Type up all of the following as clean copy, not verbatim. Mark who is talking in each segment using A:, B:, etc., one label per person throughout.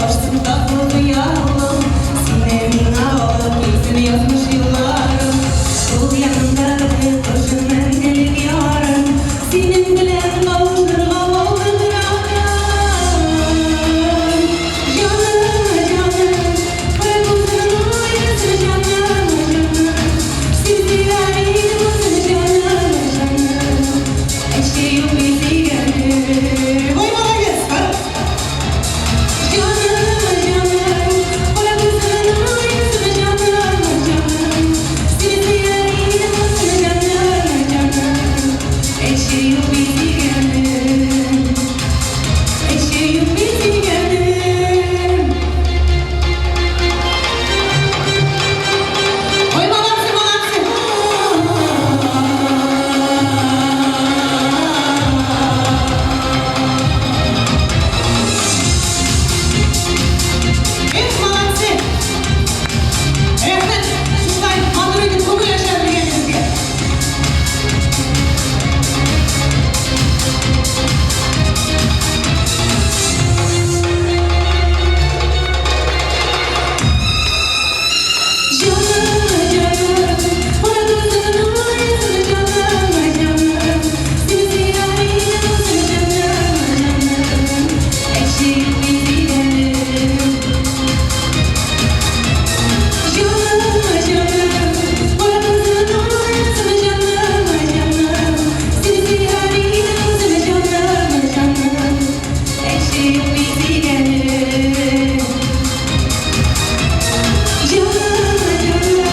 A: ашсын татлы хыялым. Сине миңа алып килсен язмыш юлларым. Шул янымдагы кошым мәңгелек ярым. Синең белән кавышырга булды мөрадым. Җаным, җаным, кара күзең уйнасын, җаным, җаным. Сизелә иде булсын, җаным, җаным. Эчке юк бит дигәнем. Ой, молодец! Җаным, җаным, кара күзең уйнасын, җаным, җаным. Сизелә иде булсын, җаным, җаным. Эчке юк бит дигәнем. Эчке юк бит дигәнем. Ой, молодцы, молодцы! Эх, молодцы! Рәхмәт, шулай матур итеп күңел ача белгәнегезгә. Җаным, җаным, кара күзең уйнасын, җаным, җаным. Сине сөяр идем булсын, җаным, җаным. Әйтче, юк бит дигәнем. Җаным, җаным, кара күзең уйнасын, җаным, җаным. Сине сөяр идем булсын, җаным, җаным. Әйтче, юк бит дигәнем. Җаным, җаным,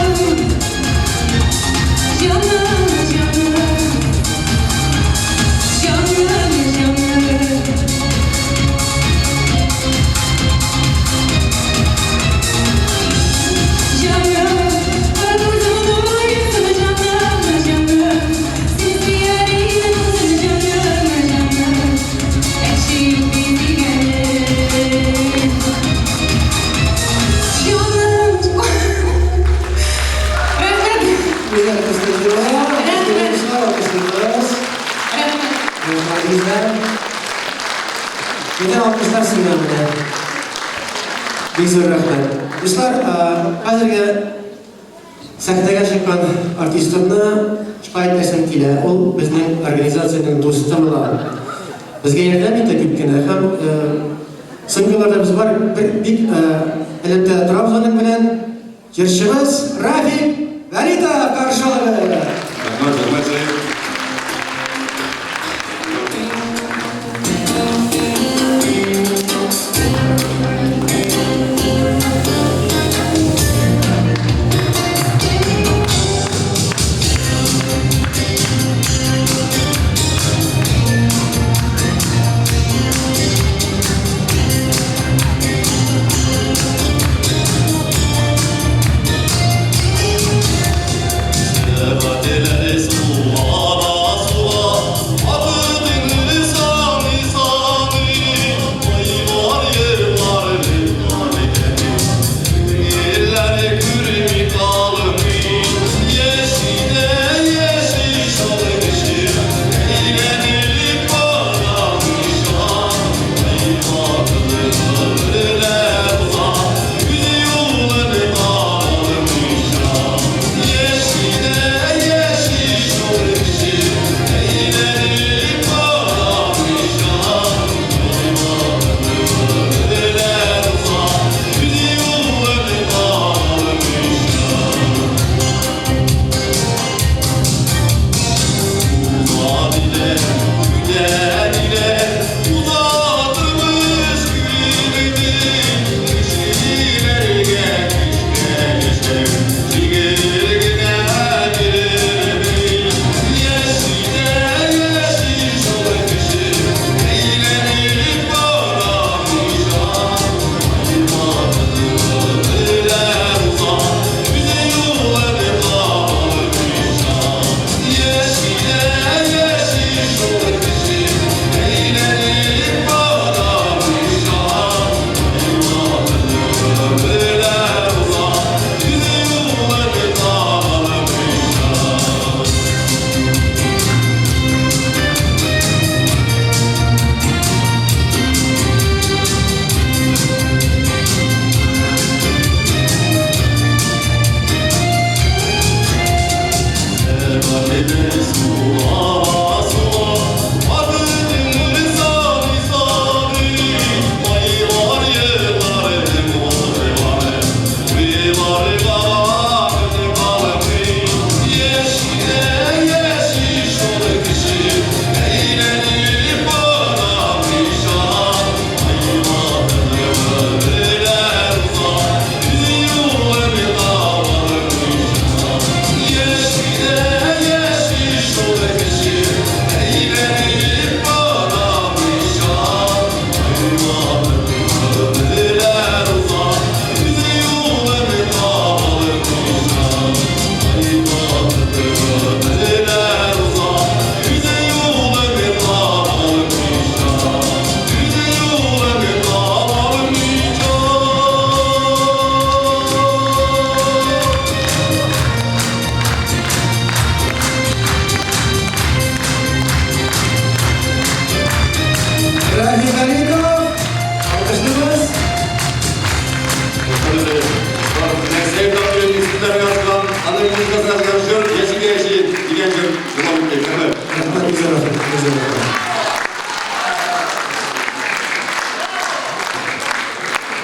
A: җаным, җаным, җаным, җаным. Җаным, кара күзең уйнасын, җаным, җаным. Сине сөяр идем булсын, җаным, җаным. Әйтче, юк бит дигәнем. Җаным. Рәхмәт.
B: Гүзәл Хөснетдинова,
A: Рәхмәт.
B: Алкышлыйбыз.
A: Рәхмәт.
B: Рәхмәт. Бездән алкышлар сиңа менә. Бик зур рәхмәт. Дуслар, хәзерге сәхнәгә чыккан артистымны шулай әйтәсем килә. Ул безнең организациянең дусты була. Безгә ярдәм итә күп кенә һәм соңгы елларда без бар бер бик элемтәдә торабыз аның белән. Җырчыбыз Рафик Вәлитов, каршы алыгыз.
C: Рәхмәт, рәхмәт, Зәй.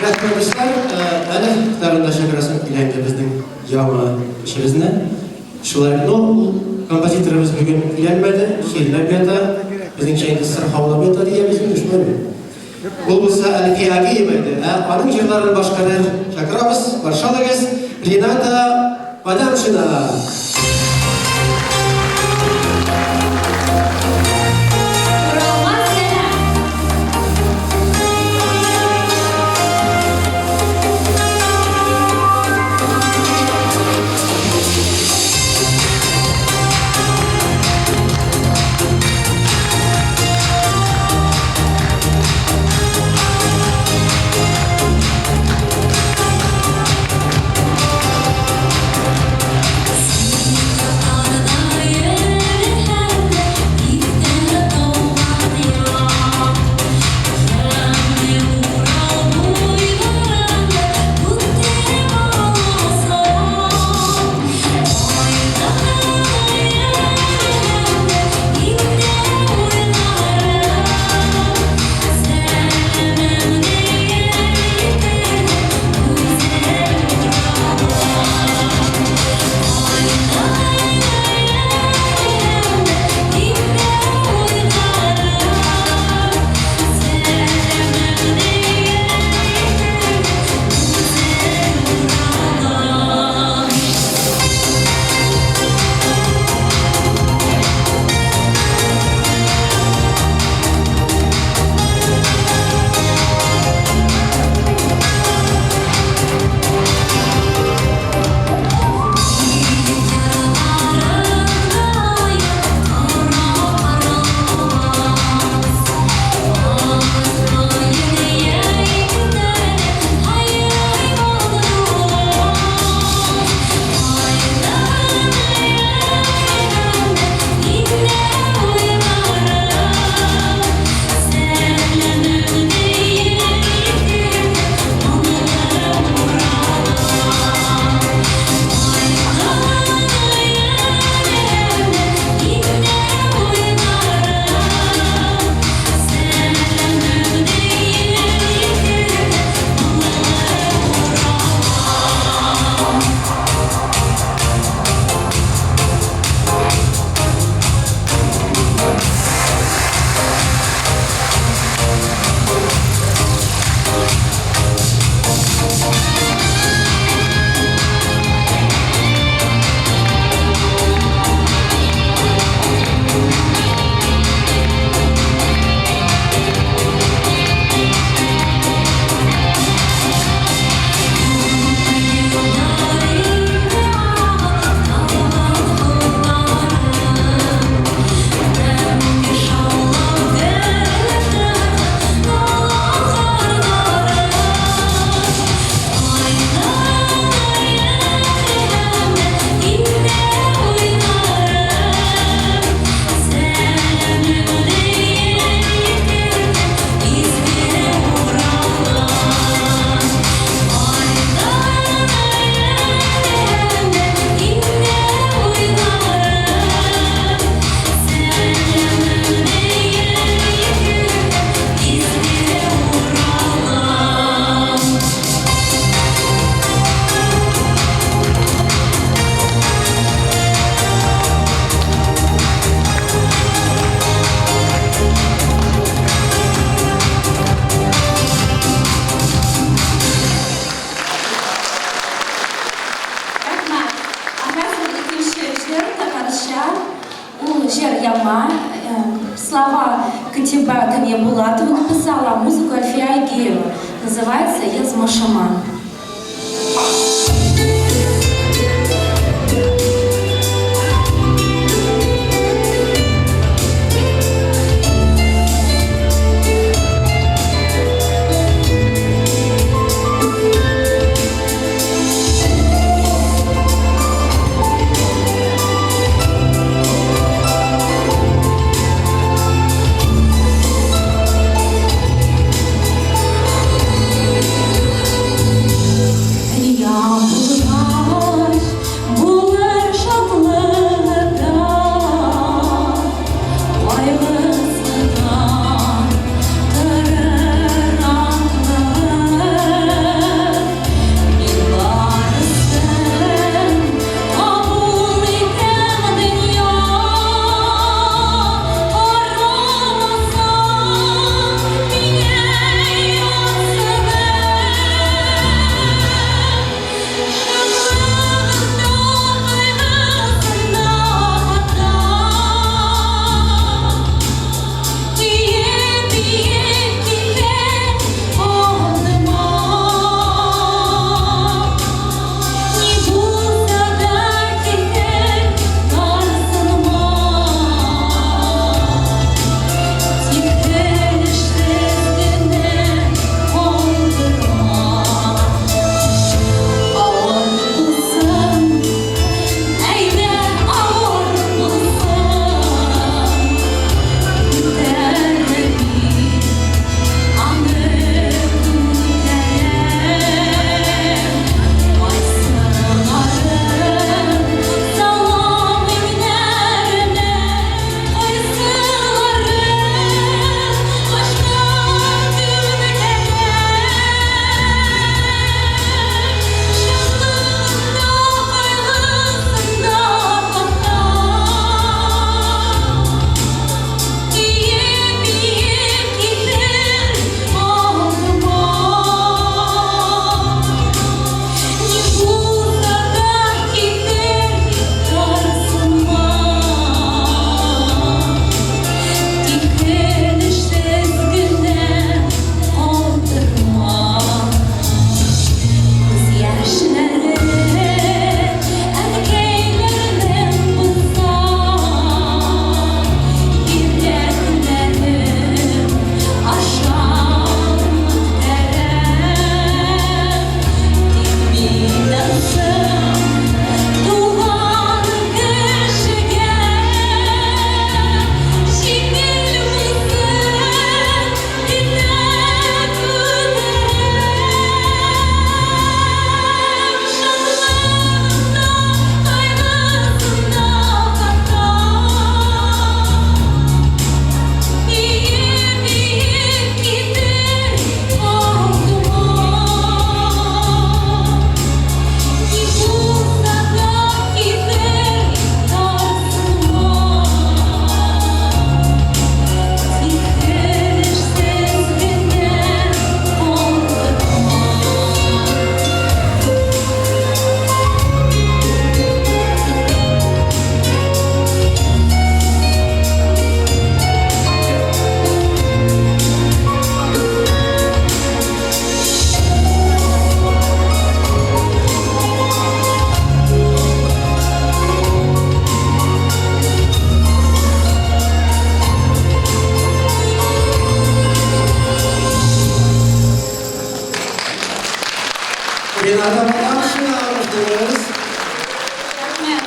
B: Рәхмәт, дуслар. Әле тагын да чакырасым килә инде безнең яңа кешебезне. Шулай, ну, ул композиторыбыз бүген киләлмәде, чирләп ята. Безнеңчә инде сырхаулап ята диябез инде, шулай бит. Ул булса Әлфия Агеева иде. Ә аның җырларын башкарыр чакырабыз, каршы алыгыз, Рената Падамшина.
A: Уралга сәлам! Рәхмәт. Ә хәзер икенче җыр татарча. Ул җыр яңа. Слова Катиба Каньябулатова написала, а музыку Альфия Агеева. Называется Язмышыма.
B: Рената Батаршина, алкышлыйбыз.
A: Рәхмәт.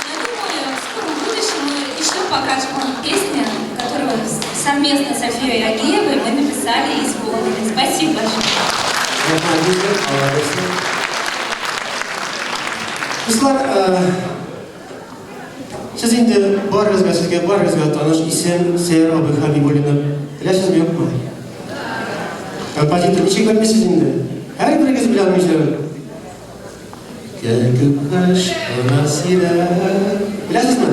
A: Я думаю, в скором будущем мы еще покажем вам песни, которую совместно с Софией Агеевой мы написали и исполнили. Спасибо большое.
B: Рәхмәт, бик Алла бирсен. Дуслар, сез инде барыгызга, сезгә барыгызга таныш исем Сәйяр абый Хәбибуллинны беләсезме, юкмы? Композитор ничек белмисез инде? Һәрберегез белә аның җырын. Кәкүк кына сирә. Беләсезме?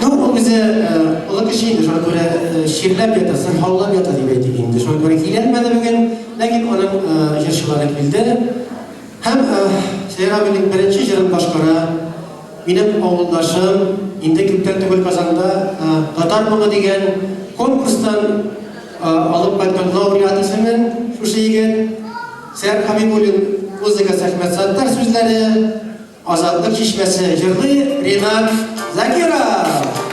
B: Ну, ул үзе олы кеше инде, шуңа күрә чирләп ята, сырхаулап ята дип әйтик инде. Шуңа күрә киләлмәде бүген, ләкин аның җырчылары килде. Һәм Сәйяр абыйның беренче җырын башкара минем авылдашым, инде күптән түгел Казанда Татар моңы дигән конкурстан алып кайткан лауреат исемен шушы егет. Сәйяр Хәбибуллин музыкасы, Әхмәт Саттар сүзләре, Азатлык чишмәсе җырлый Ринат Закиров.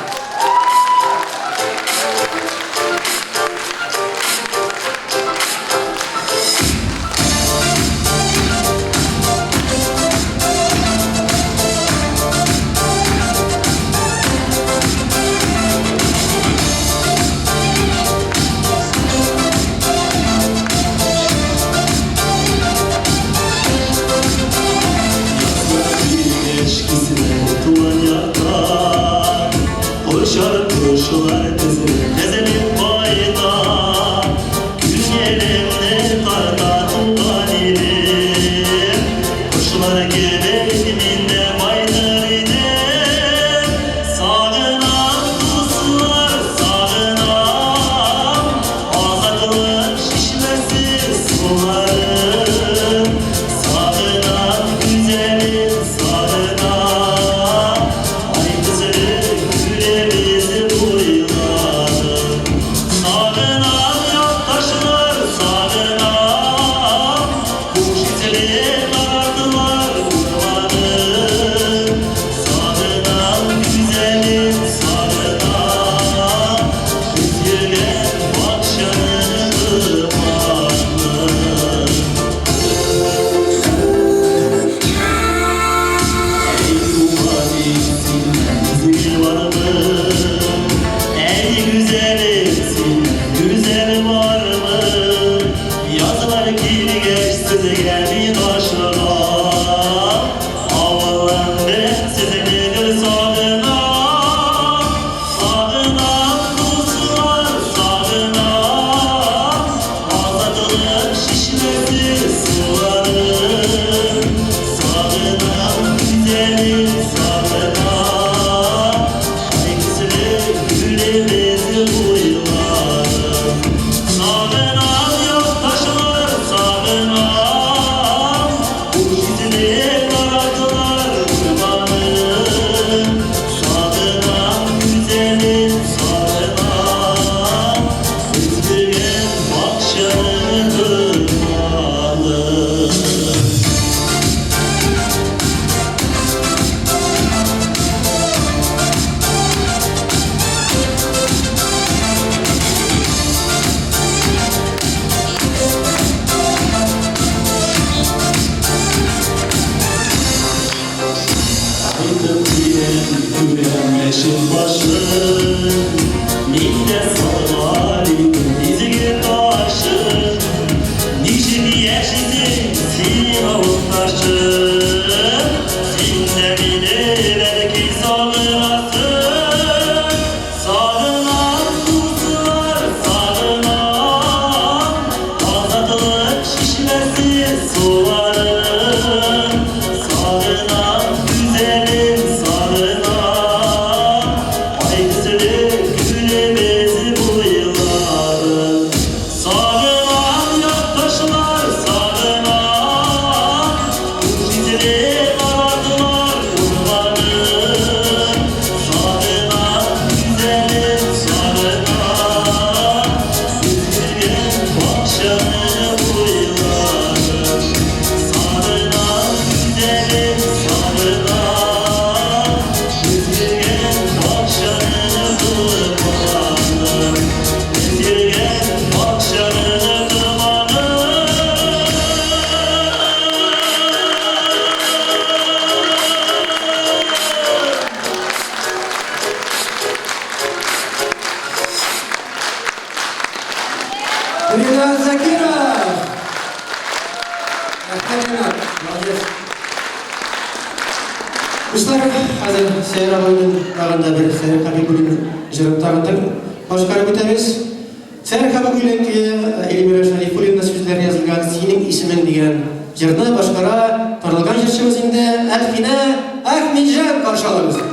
B: Рәхмәт, Ренат, молодец. Дуслар, хәзер Сәйр абыйның тагын да бер Сәйр Хәбибуллин җырын тагын да башкарып үтәбез. Сәйр Хәбибуллин көе Эльмира Шәрифуллина сүзләренә язылган Синең исемең дигән җырны башкара танылган җырчыбыз инде Әлфинә Әхмәтҗан каршы алыгыз.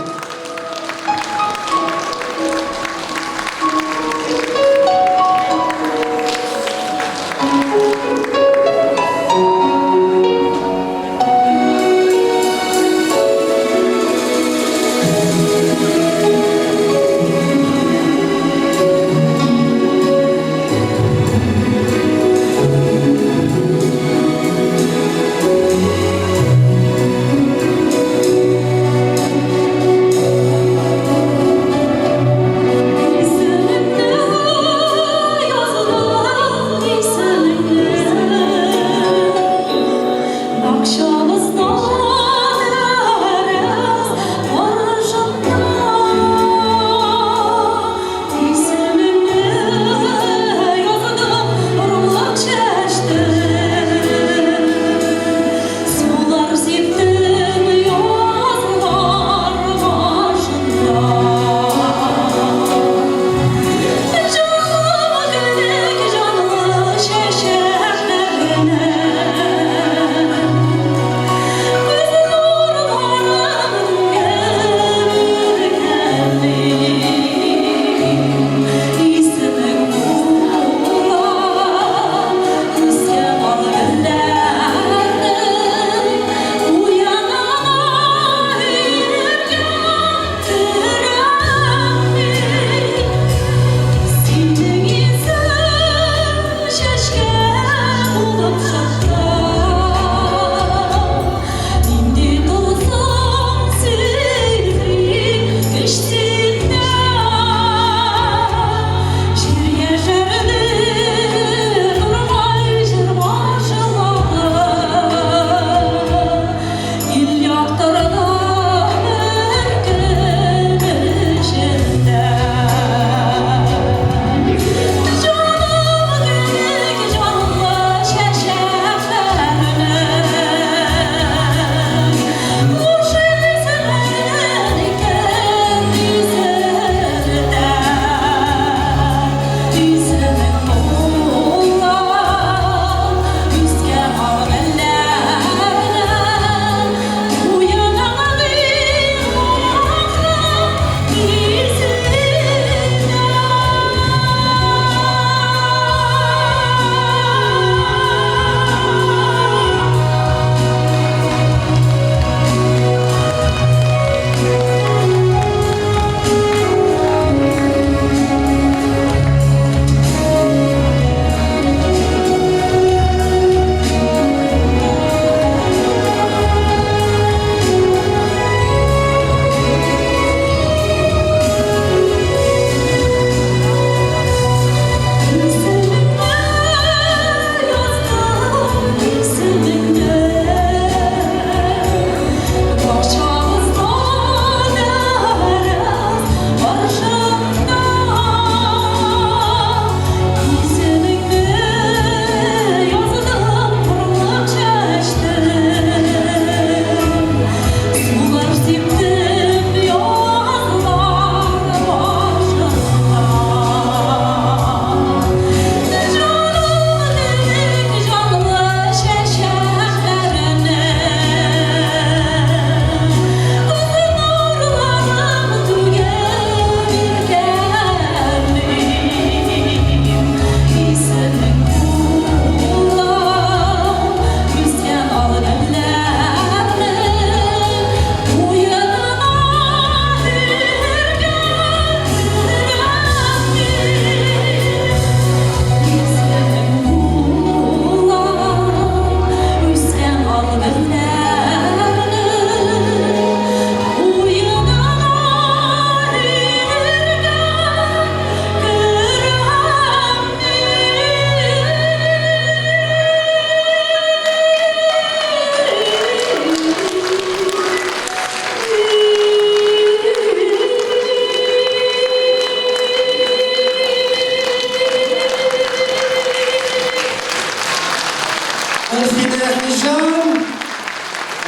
B: Әлфинә Әхмәтҗан.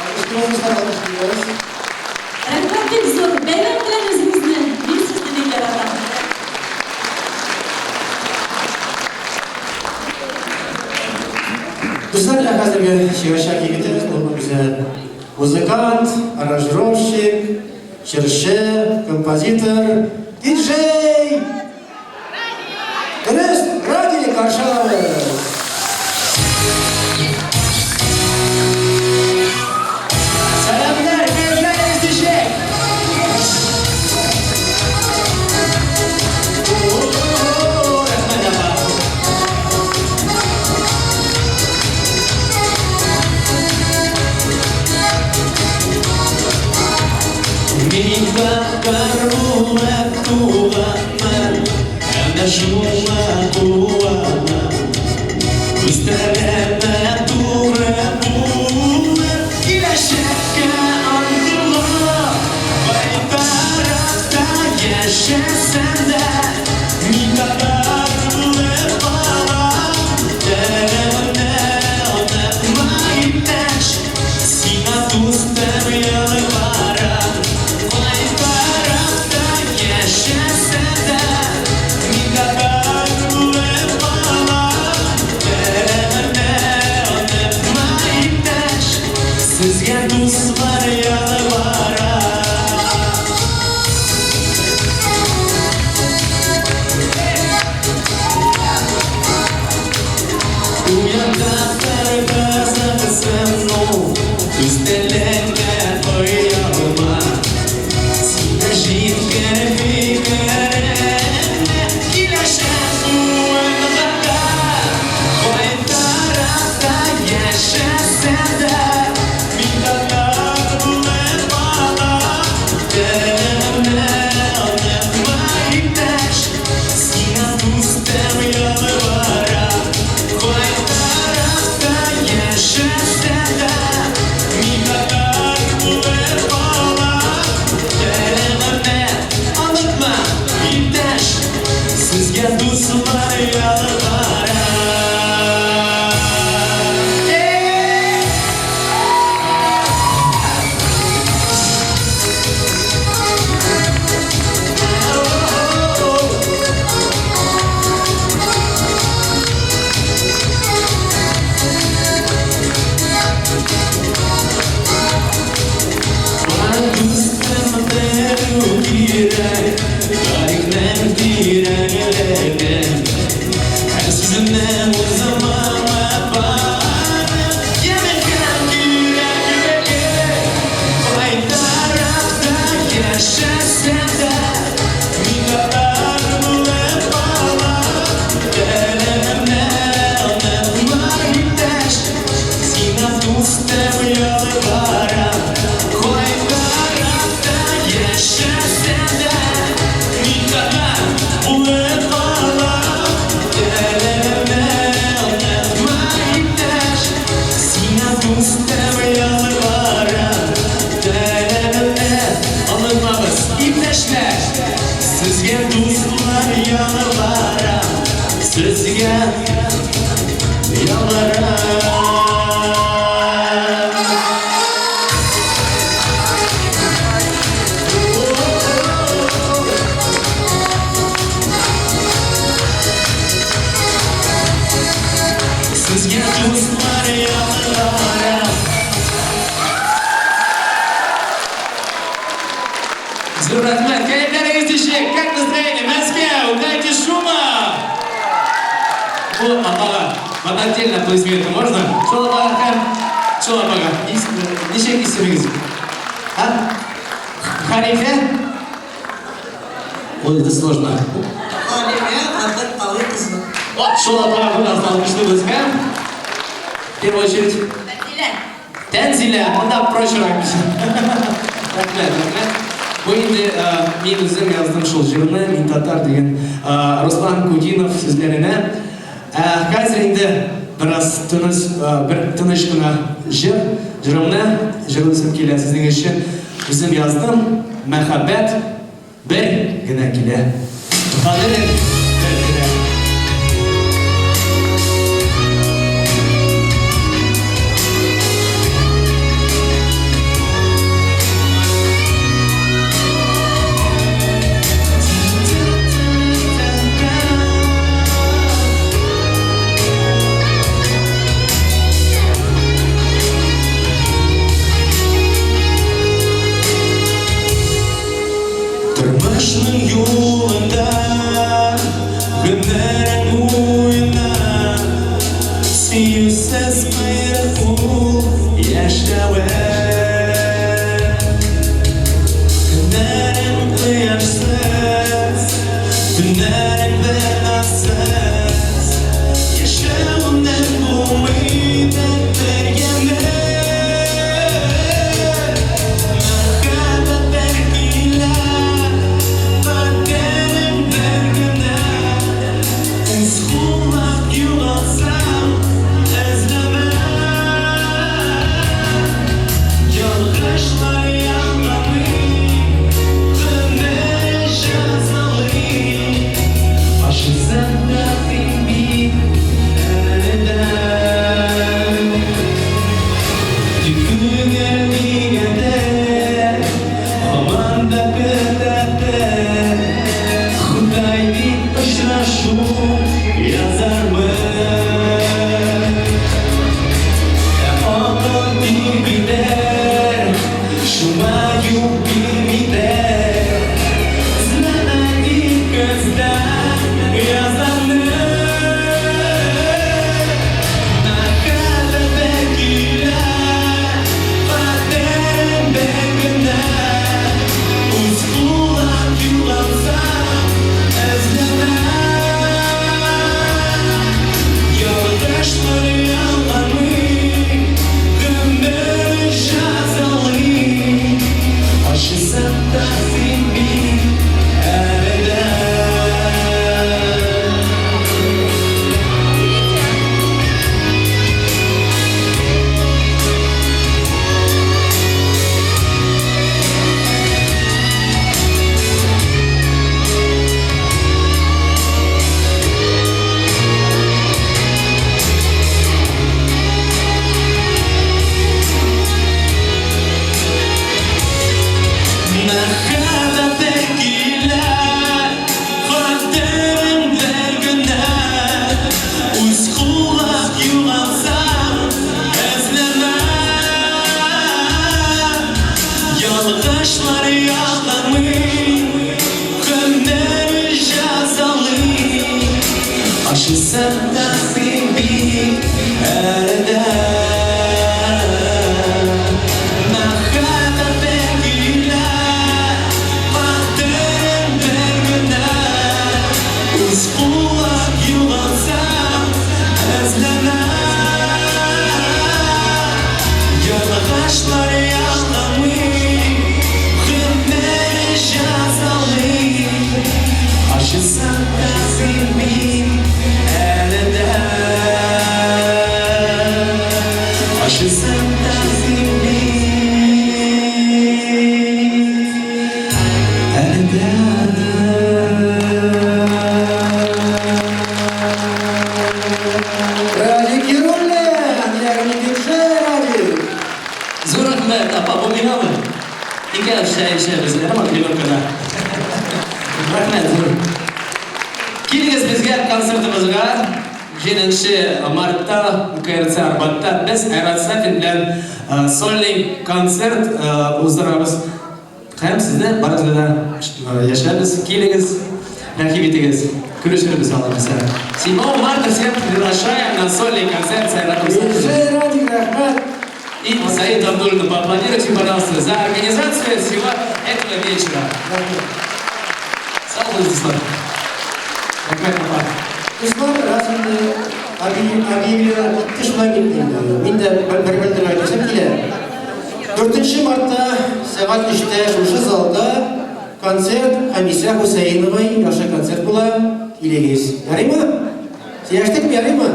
B: Алкышлыйбыз, дуслар, алкышлыйбыз.
A: Рәхмәт бик зур. Бәйрәм белән үзегезне. Мин сезне бик яратам.
B: Дуслар, ә хәзерге чыгачак егетебез ул үзе музыкант, аранжировщик, җырчы, композитор, диджей. Дөрес, Радий каршы алабыз.
C: Сәламнәр, кәефләрегез ничек? Рәхмәт, апа. Мин татар булып туганмын, әнә шуңа куанам. Үз телемә туры булып, киләчәккә омтылам. Кай тарафта яшәсәм дә, мин татар булып калам. Телемне онытма, иптәш, сиңа дустым ялварам. Кай тарафта яшәсәм дә, мин татар булып калам. Телемне онытма, иптәш, сезгә дуслар ялварам. Уян татар казахсың, үз телеңә оялма. Сине җиткер фикереңне, киләчәк буынга да. Кай тарафта яшәсәм дә, мин татар булып калам. Телемне онытма, иптәш, сиңа дустым ялварам. Кай тарафта яшәсәм дә, мин татар булып калам. Телемне онытма, иптәш, сезгә дуслар ялварам. Эй! Бар дустым белү кирәк, тарихның тирәнлеген. Һәр сүземнең узымы бар, яме һәм кирәклеге. Кай тарафта яшәсәм дә, мин татар булып калам. Телемне онытма, иптәш, сиңа дустым ялварам. Кай тарафта яшәсәм дә, мин татар булып калам. Телемне онытма, иптәш, сиңа дустым ялварам. Телемне онытмагыз, иптәшләр, сезгә дуслар ялварам. Сезгә ялварам. Сезгә дуслар ялварам.
D: Зур рәхмәт. Кәефләрегез ничек? Как настроение? Мәскәү, дайте шума! Бу апага, вот отдельно аплодисменты можно? Шул апага һәм шул апага. Ничек исемегез? А? Ханифә? Ой, это сложно.
E: Халимә Габделкави кызы.
D: Вот, шул апага пожалуйста, алкышлыйбыз һәм в первую очередь
A: Тәнзилә.
D: Тәнзилә, монда прочерак. Рәхмәт, рәхмәт. Бу инде мин үзем яздым шул җырны, мин татар дигән Руслан Кудинов сүзләренә. Хәзер инде бераз тыныч, бер тыныч кына җыр, җырымны җырлыйсым килә сезнең өчен. Үзем яздым. Мәхәббәт бер генә килә. Кадере бер генә.
C: Сөюсез кыен ул яшәве. Көннәрең кояшсыз, төннәрең дәрмансыз, Яшәвемнең булмый бер яме. Мәхәббәт бер килә, кадерем бер генә. Үз куллап югалсам, эзләмә. Ялгышлар ялгамый, гомер җәзалый. Ачылсаң да син бит әле дә. Тик күңел нигәдер һаман да көтәдер. Ходай дип очрашу язармы. Ә акыл бирмидер, шуңа юл бирмидер. Эзләмә дип көздән язармы. Мәхәббәт бер килә, кадерем бер генә. Үз куллап югалсам, эзләмә. Ялгышлар ялганмый, гомер җәзалый. Ачылсаң да син бит әле дә. Мәхәббәт бер килә, кадерем бер генә. Үз куллап югалсам, эзләмә. Ялгышлар ялганмый, гомер җәзалый. Ачылсаң да син бит әле дә. Мәхәббәт бер килә, кадерем бер генә. Үз куллап югалсам, эзләмә. Ялгышлар ялганмый, гомер җәзалый. Ачылсаң да син бит әле дә. Ачылсаң да син бит әле дә.
B: Радик Яруллин, ягъни диджей Радик.
D: Зур рәхмәт, апа, бу миңамы? Икәү чәй эчәбез, ярыймы, ребенкада. Рәхмәт, зур. Килегез безгә концертыбызга 7 мартта КРЦ Арбатта без Айрат Сафин белән сольный концерт уздырабыз. Һәм сезне барыгызны да яшәбез, килегез, рәхим итегез. Күрешербез Алла бирсә. 7 марта всех приглашаем на сольный концерт с Айратом Сафиным.
B: Диджей Радик, рәхмәт.
D: И Саиду Абдуллину поаплодируйте, пожалуйста, за организацию всего этого вечера. Сау булыгыз, дуслар. Рәхмәт, апа.
B: Дуслар, раз инде объявление китте, шулай китте инде. Мин дә бер белдереп әйтәсем килә. 4 мартта сәгать 3тә шушы залда концерт Хамисә Хусаиновой яхшы концерт була. Килегез. Ярыймы? Сөйләштекме, ярыймы?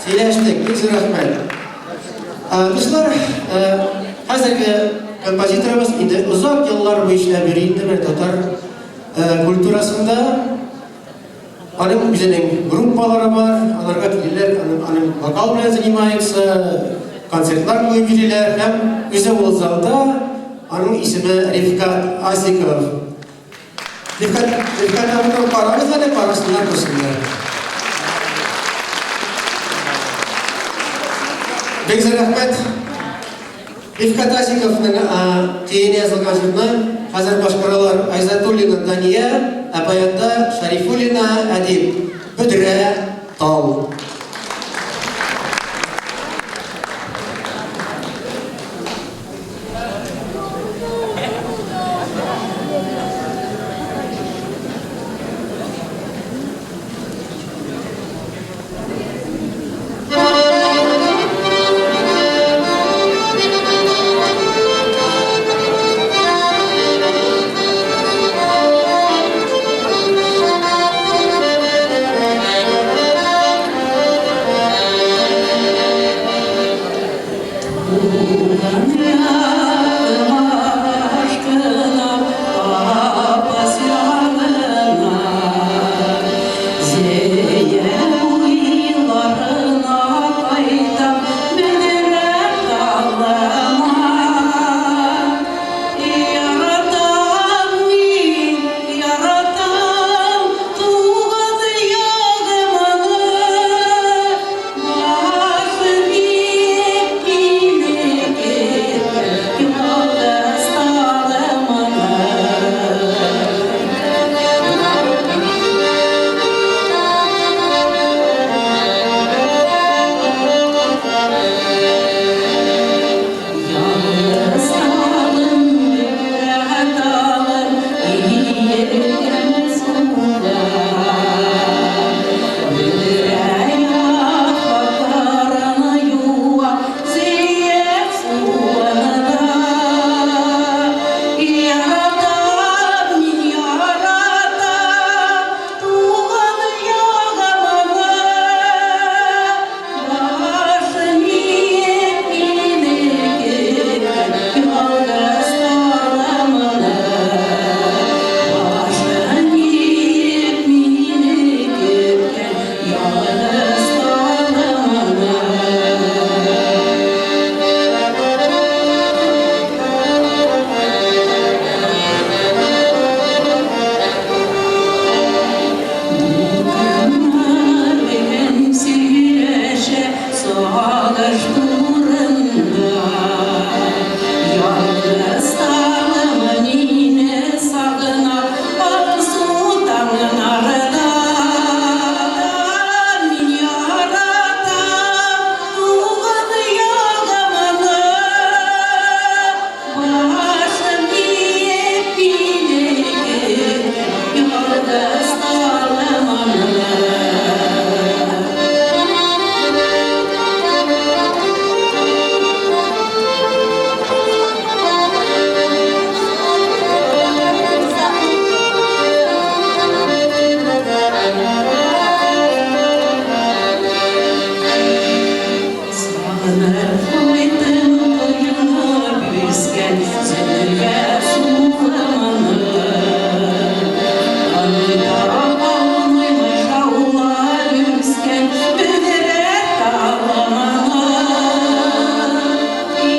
B: Сөйләштек. Бик зур рәхмәт. Дуслар, хәзерге композиторыбыз инде озак еллар буе эшләп йөри инде менә татар культурасында. Аның үзенең группалары бар, аларга киләләр, аның вокал белән занимается, концертлар куеп йөриләр һәм үзе ул залда, аның исеме Рифкат Асиков. Рифкат, Рифкат абыйны карагыз әле, карасыннар, күрсеннәр. Бик зур рәхмәт. Рифкат Асиковның көенә язылган җырны хәзер башкаралар Айзатуллина Дания, ә баянда Шарифуллина Әдип. Бөдрә тал.
F: Сагыш турында. Ялгыз таңым мине сагына, Алсу таңнарда. Мин яратам туган ягымны, Башым иеп минеке, ялгыз таңымны. Сагынып кайттым коелып үскән Зөфә суламаны. Оныта алмыйм шаулап үскән Бөдрә талымны.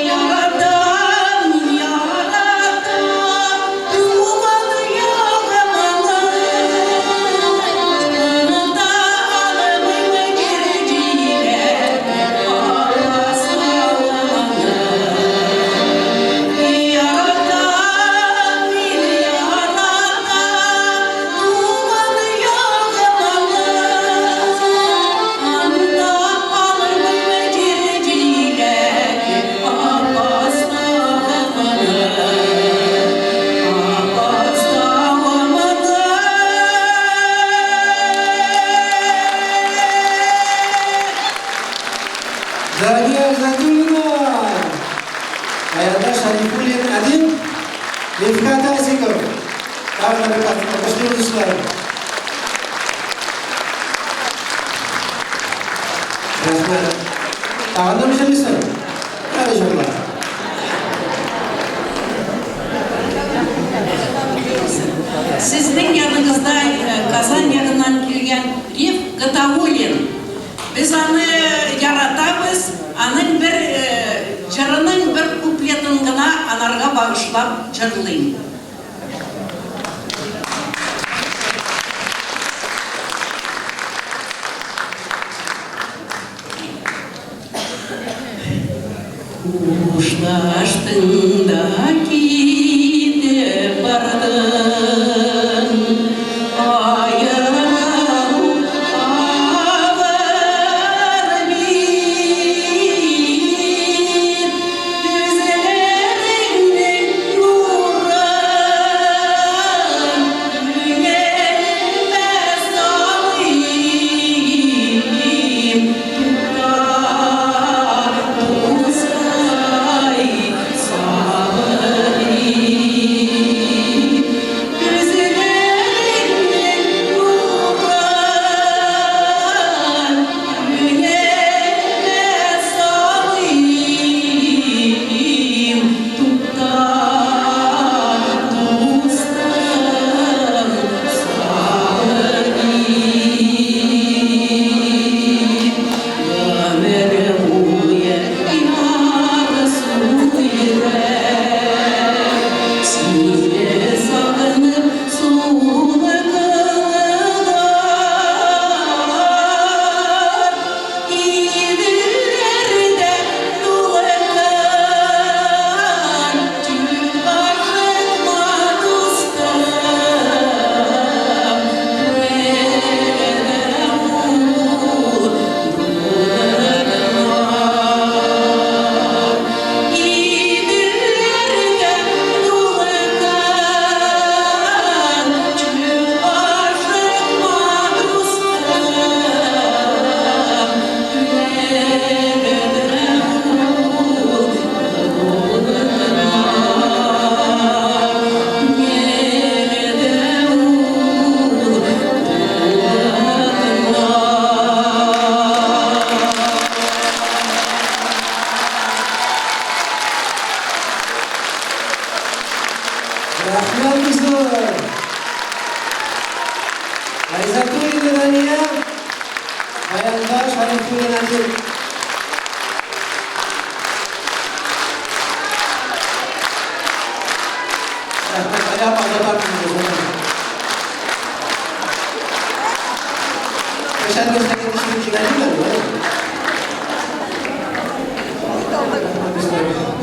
F: Яратам, мин яратам туган ягымны. Оныта алмыйм җир җиләк Апас авылымны. Яратам, мин яратам туган ягымны. Оныта алмыйм җир җиләк Апас авылымны. Апас авылымны.
B: Дания Зәйдуллина! Баянда Шәрифуллин Әдип, Рифкат Азиков. Тагын да бер кат алкышлыйбыз, дуслар. Рәхмәт. Тагын да җырлыйсың? Әле җырла.
E: Сезнең яныгызда Казан ягыннан килгән Риф Гатауллин. Без аны яратабыз, аның бер җырының бер куплетын гына анарга багышлап җырлыйм. Хушлаштың да китеп бардың, Аерылу авыр бит. Күзләреңнең нурын күңелемә салыйм. Тукта, дускай, сабыр ит.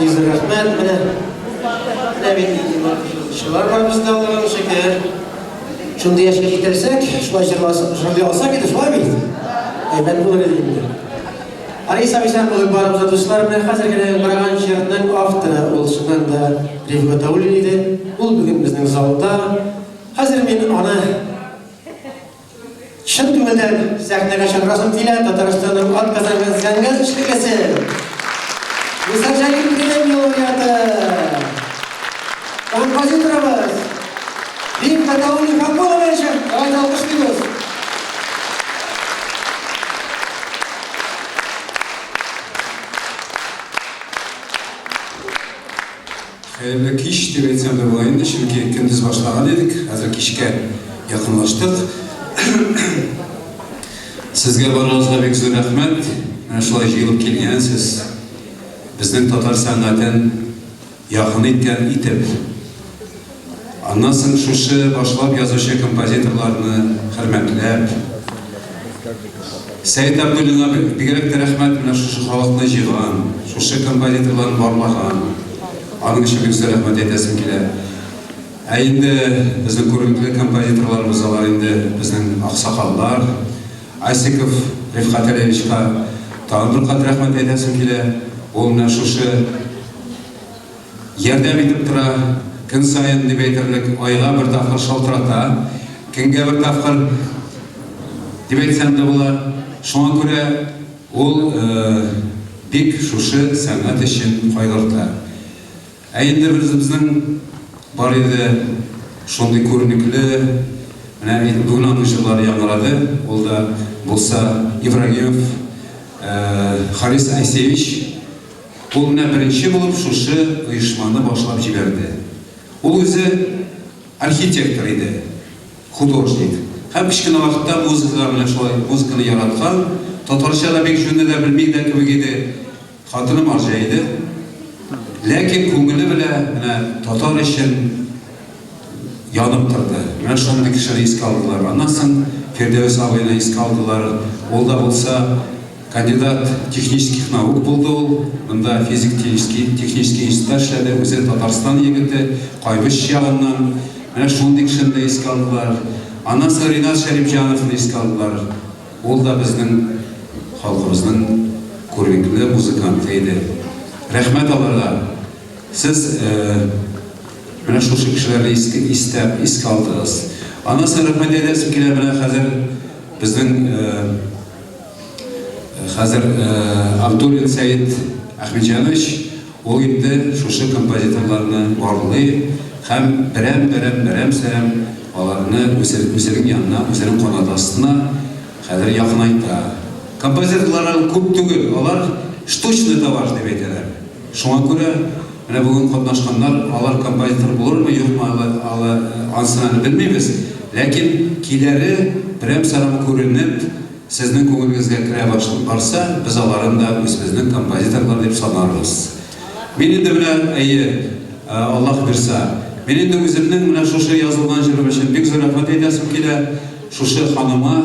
B: Бик зур рәхмәт. Менә менә бит нинди матур җырчылар бар бездә, Аллага шөкер. Шундый яшькә җитерсәк, шулай җырлый алсак иде, шулай бит? Әйбәт булыр иде инде. Алиса исән булып барыбыз да, дуслар. Менә хәзер генә яңгыраган җырның авторы ул чыннан да Риф Гатауллин иде. Ул бүген безнең залда. Хәзер мин аны чын күңелдән сәхнәгә чакырасым килә, Татарстанның атказанган сәнгать эшлеклесе, Муса Җәлил премия лауреаты, композиторыбыз Риф Гатауллин Хакулович. Давайте алкышлыйбыз.
G: Хәерле кич дип әйтсәм дә була инде, чөнки көндез башлаган идек, хәзер кичкә якынлаштык. Сезгә барыгызга бик зур рәхмәт. Менә шулай җыелып килгәнсез. Безнең татар сәнгатен якын иткән итеп. Аннан соң шушы башлап язучы композиторларны хөрмәтләп, Сәет Абдуллинга бигрәк тә рәхмәт, менә шушы халыкны җыйган, шушы композиторларны барлаган. Аның өчен бик зур рәхмәт әйтәсем килә. Ә инде безнең күренекле композиторларыбыз, алар инде безнең аксакаллар. Асиков Рифкать Алиевичка тагын бер кат рәхмәт әйтәсем килә. Ул менә шушы Ярдәм итеп тора, көн саен дип әйтерлек, айга бер тапкыр шалтырата, көнгә бер тапкыр дип әйтсәм дә була. Шуңа күрә ул бик шушы сәнгать өчен кайгырта. Ә инде безнең бар иде шундый күренекле, менә бүген аның җырлары яңгырады, ул да булса Ибрагимов Харис Айсевич. Ул менә беренче булып шушы оешманы башлап җибәрде. Ул үзе архитектор иде, художник. Һәм кечкенә вакытта музыкага менә шулай музыканы яраткан, татарча да бик җүнле дә белми дә кебек иде. Хатыны марҗа иде. Ләкин күңеле белә менә татар өчен янып торды. Менә шундый кешене искә алдылар. Аннан соң Фирдәвес абыйны искә алдылар. Ул да булса Кандидат технических наук булды ул, монда физик-технический технический институтта эшләде, үзе Татарстан егете, Кайбыч ягыннан. Менә шундый кешене дә искә алдылар. Аннан соң Ринат Шәрипҗановны искә алдылар. Ул да безнең халкыбызның күренекле музыканты иде. Рәхмәт аларга. Сез менә шушы кешеләрне искә истә искә алдыгыз. Аннан соң рәхмәт әйтәсем килә менә хәзер безнең Хәзер Абдуллин Сәет Әхмәтҗанович, ул инде шушы композиторларны барлый һәм берәм-берәм, берәм-сәрәм аларны үзенең янына, үзенең канаты астына хәзер якынайта. Композиторлар әле күп түгел, алар штучный товар дип әйтәләр. Шуңа күрә менә бүген катнашканнар, алар композитор булырмы, юкмы, алы, анысын әле белмибез. Ләкин киләре берәм-сәрәм күренеп, сезнең күңелегезгә керә барса, без аларын да үзебезнең композиторлар дип санарбыз. Мин инде менә, әйе, Аллаһ бирса, мин инде үземнең менә шушы язылган җырым өчен бик зур рәхмәт әйтәсем килә шушы ханыма.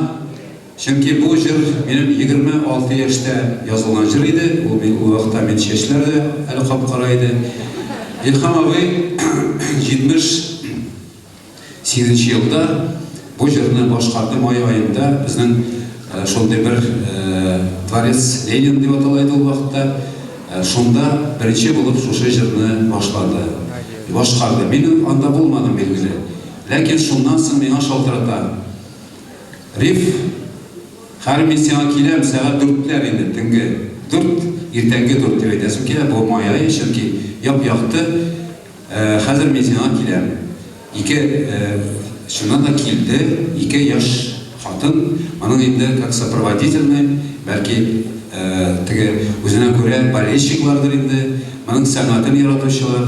G: Чөнки бу җыр минем 26 яшьтә язылган җыр иде, ул мин ул вакытта мин чәчләр дә әле кап-кара иде. Илһам абый 78 нче елда бу җырны башкарды, май аенда безнең шундый бер Дворец Ленин дип атала иде ул вакытта, шунда беренче булып шушы җырны башлады, башкарды. Мин анда булмадым, билгеле. Ләкин шуннан соң миңа шалтырата. Риф, хәер мин сиңа киләм, сәгать дүртләр инде, төнге дүрт, иртәнге дүрт дип әйтәсем килә, бу май ае, чөнки яп-якты, хәзер мин сиңа киләм. Ике, чыннан да килде, ике яшь хатын, моның инде как сопроводительный, бәлки, теге үзенә күрә болельщиклардыр инде, моның сәнгатен яратучылар.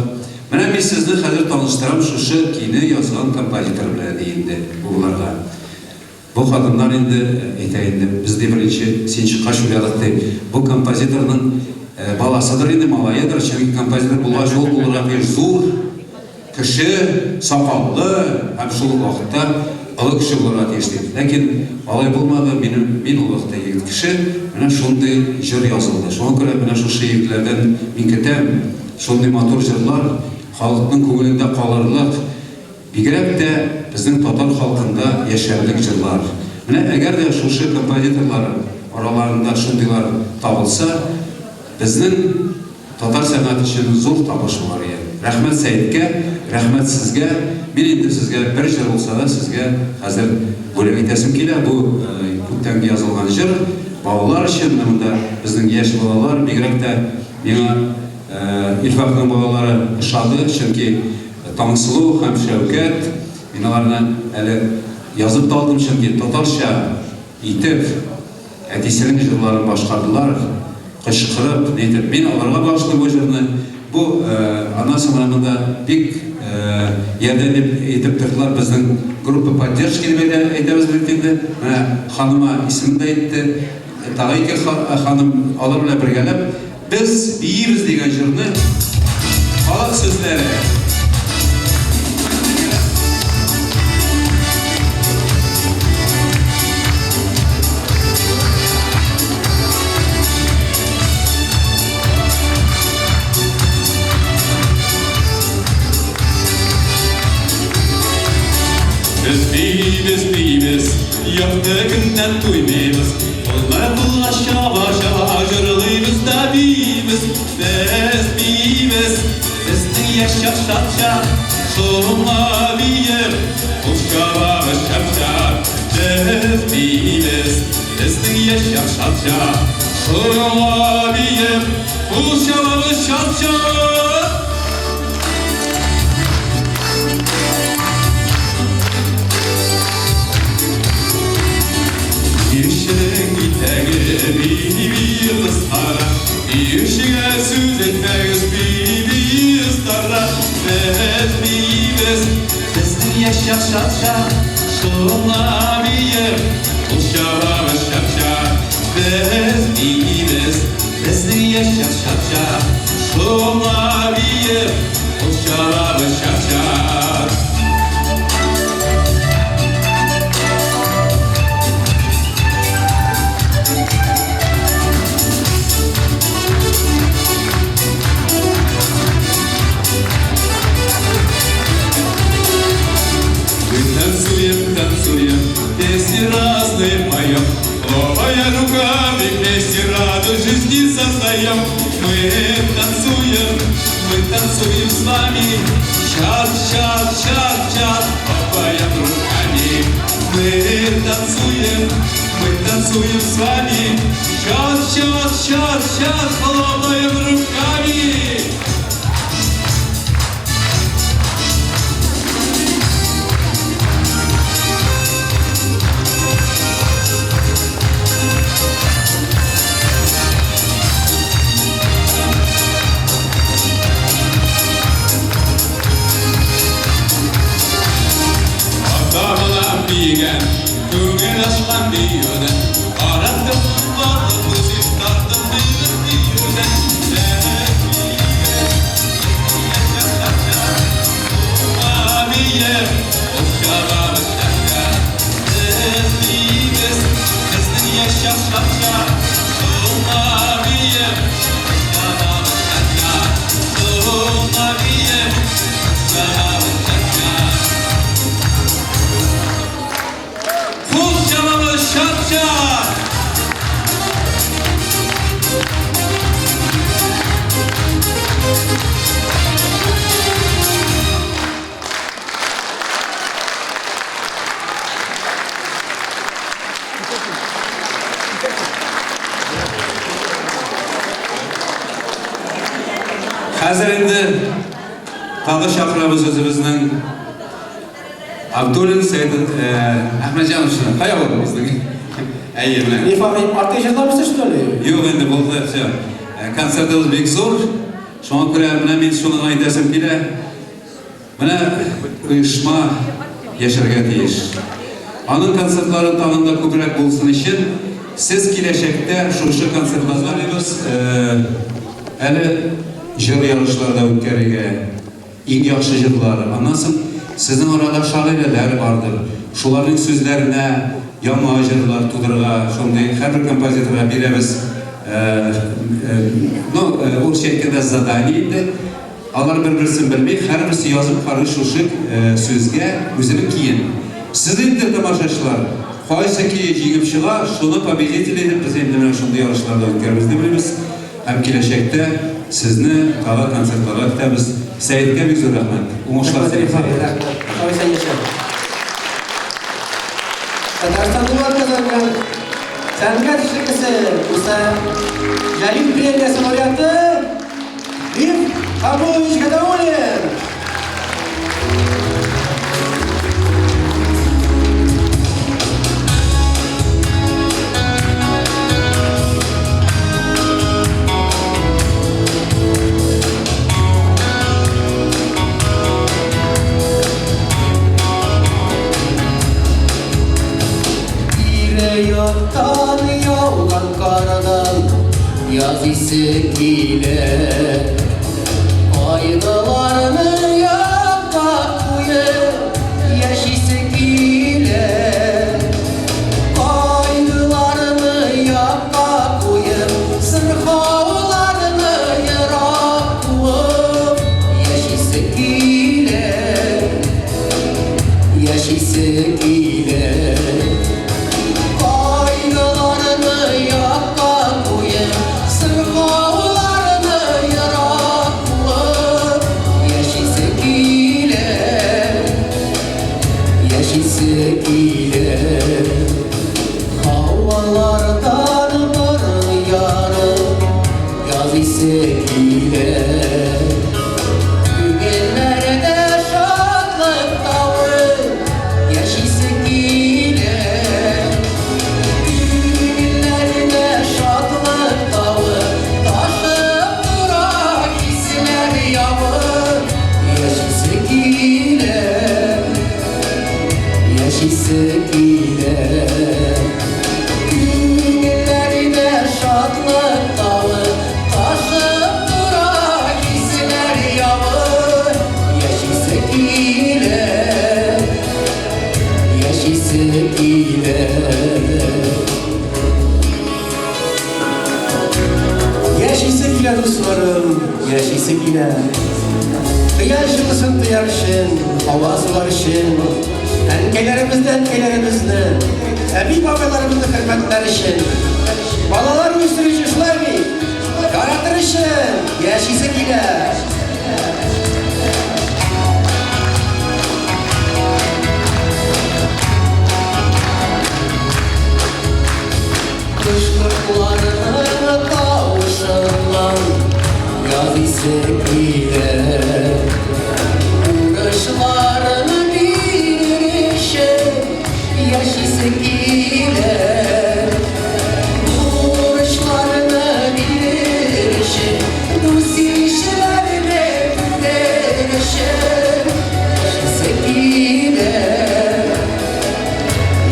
G: Менә мин сезне хәзер таныштырам шушы көйне язган композитор белән, ди инде бу боларга. Бу хатыннар инде әйтә инде, без ди беренче син чыккач уйладык ди, бу композиторның баласыдыр инде, малаедыр, чөнки композитор булгач ул булырга тиеш зур кеше, сакаллы һәм шул ук вакытта олы кеше булырга тиеш дип. Ләкин алай булмады, минем, мин ул вакытта егет кеше, менә шундый җыр язылды. Шуңа күрә менә шушы егетләрдән мин көтәм. Шундый матур җырлар, халыкның күңелендә калырлык, бигрәк тә безнең татар халкында яшәрлек җырлар. Менә әгәр дә шушы композиторлар араларында шундыйлар табылса, безнең татар сәнгате өчен зур табыш булыр иде. Рәхмәт Сәеткә, рәхмәт сезгә. Мин инде сезгә бер җыр булса да сезгә хәзер бүләк итәсем килә. Бу күптәнге язылган җыр, балалар өчен. Менә монда безнең яшь балалар, бигрәк тә миңа Илфакның балалары ошады, чөнки Таңсылу һәм Шәүкәт, мин аларны әле язып та алдым, чөнки татарча итеп әтисенең җырларын башкардылар, кычкырып, нитеп. Мин аларга багышлыйм бу җырны. Бу, аннан соң менә монда бик ярдәм итеп тордылар безнең группа поддержки дип әйтәбез бит инде. Менә ханыма исемен дә әйтте. Тагы ике ханым, алар белән бергәләп Без биибез дигән җырны халык сүзләре.
C: Без биибез, биибез, якты көннән туймыйбыз. Кулны кулга чаба-чаба җырлыйбыз да биибез. Без биибез, безнең яшь чак шат-чак, шуңа биеп, кул чабабыз чап-чап. Без биибез, безнең яшь чак шат-чак, шуңа биеп, кул чабабыз чап-чап. Биюченең итәге бии-бии кыскара, Биючегә сүз әйтмәгез, бии-бии остара. Без биибез, безнең яшь чак шат-шат, Шуңа биеп, кул чабабыз чап-чап. Без биибез, Безнең яшь чак чак-чак, Шуңа биеп, кул чабабыз чак-чак. Мы танцуем, танцуем, песни разные поем, Хлопая руками, вместе радость жизни создаем. Мы танцуем, мы танцуем с вами, Час, час, час, час, хлопаем руками. Мы танцуем, мы танцуем с вами, Час, час, час, час, хлопаем руками. Ата балам биегән, күңел ачкан биюдән, Караттым барлык күзем тартып биюдән. Кул чабабыз чак-чак!
G: Хәзер инде тагы чакырабыз үзебезнең Абдуллин Сәйд Әхмәтҗановичны. Кая ул безнең? Әйе, менә.
B: Ифа, артык җырламыйсың, что ли?
G: Юк инде булды, все. Концертыбыз бик зур. Шуңа күрә менә мин шуны гына әйтәсем килә. Менә оешма яшәргә тиеш. Аның концертлары тагын да күбрәк булсын өчен, сез киләчәктә шушы концертларга әле җыр ярышлары да үткәрергә. Иң яхшы җырлар. Аннан соң сезнең арада шагыйрәләр бардыр. Шуларның сүзләренә яңа җырлар тудырырга, шундый һәрбер композиторга бирәбез, ну, урысча әйткәндә, задание инде. Алар бер-берсен белми, һәрберсе язып карый шушы сүзгә үзенең көен. Сез инде, тамашачылар, кайсы көе җиңеп чыга, шуны победитель итеп без инде менә шундый ярышларда үткәрбез дип уйлыйбыз. Һәм киләчәктә сезне тагы концертларга көтәбез. Сәеткә бик зур рәхмәт. Уңышлар
B: Рәхмәт,
G: телим.
B: рәхмәт. Сау-исән яшә. Татарстанның атказанган сәнгать эшлеклесе Муса Җәлил премиясе лауреаты Риф Хабулович Гатауллин.
E: Тирә-яктан яуган кардан яз исе килә. Кайгыларны якка куеп, яшисе килә. Кайгыларны якка куеп, сырхауларны ерак куып, яшисе килә. Яшисе килә. Кайгыларны якка куеп, сырхауларны ерак куып, яшисе килә, яшисе килә. Һавалардан борын ярып, яз исе килә. Күңелләрдә шатлык тавы, яшисе килә. Күңелләрдә шатлык тавы, ташып тора хисләр явы, яшисе килә, яшисе килә. Күңелләрдә шатлык тавы, ташып тора хисләр явы, яшисе килә, яшисе килә.
B: Яшисе килә, дусларым, яшисе килә. Кояш җылысын тояр өчен, һава сулар өчен, әнкәйләребезне, әнкәйләребезне, әби-бабайларыбызны хөрмәтләр өчен, балалар үстерү өчен, шулай бит, яратыр өчен яшисе килә.
E: Кош-кортларның тавышыннан яз исе килә. Бурычларны бирер өчен яшисе килә. Бурычларны бирер өчен, дус-ишләрне күрер өчен яшисе килә.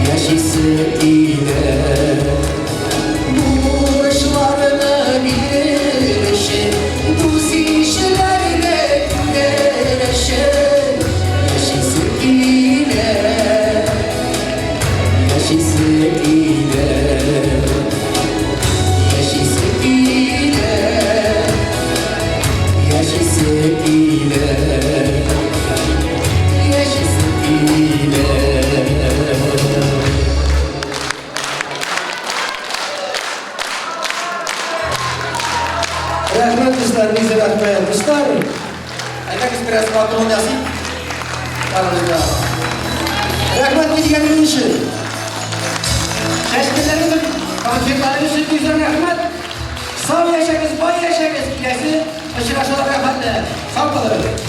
E: Яшисе килә. Бурычларны бирер өчен, дус-ишләрне күрер өчен яшисе килә. Яшисе килә. Яшисе килә. Яшисе килә. Яшисе килә.
B: Рәхмәт, дуслар, бик зур рәхмәт. Дуслар, әйдәгез бераз матур ясыйк. Арабызда. Рәхмәт килгәнегез өчен. Чәчкәләрегез, концертларыгыз өчен бик зур рәхмәт. Сау яшәгез, бай яшәгез. Киләсе очрашуларга хәтле. Сау булыгыз.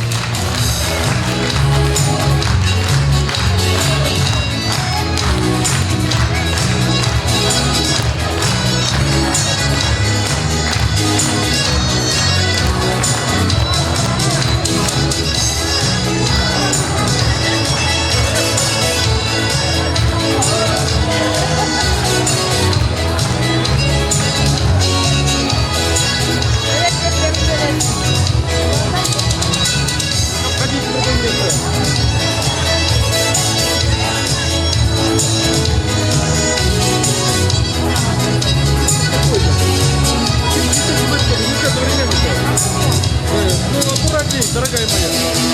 H: Дорогая моя.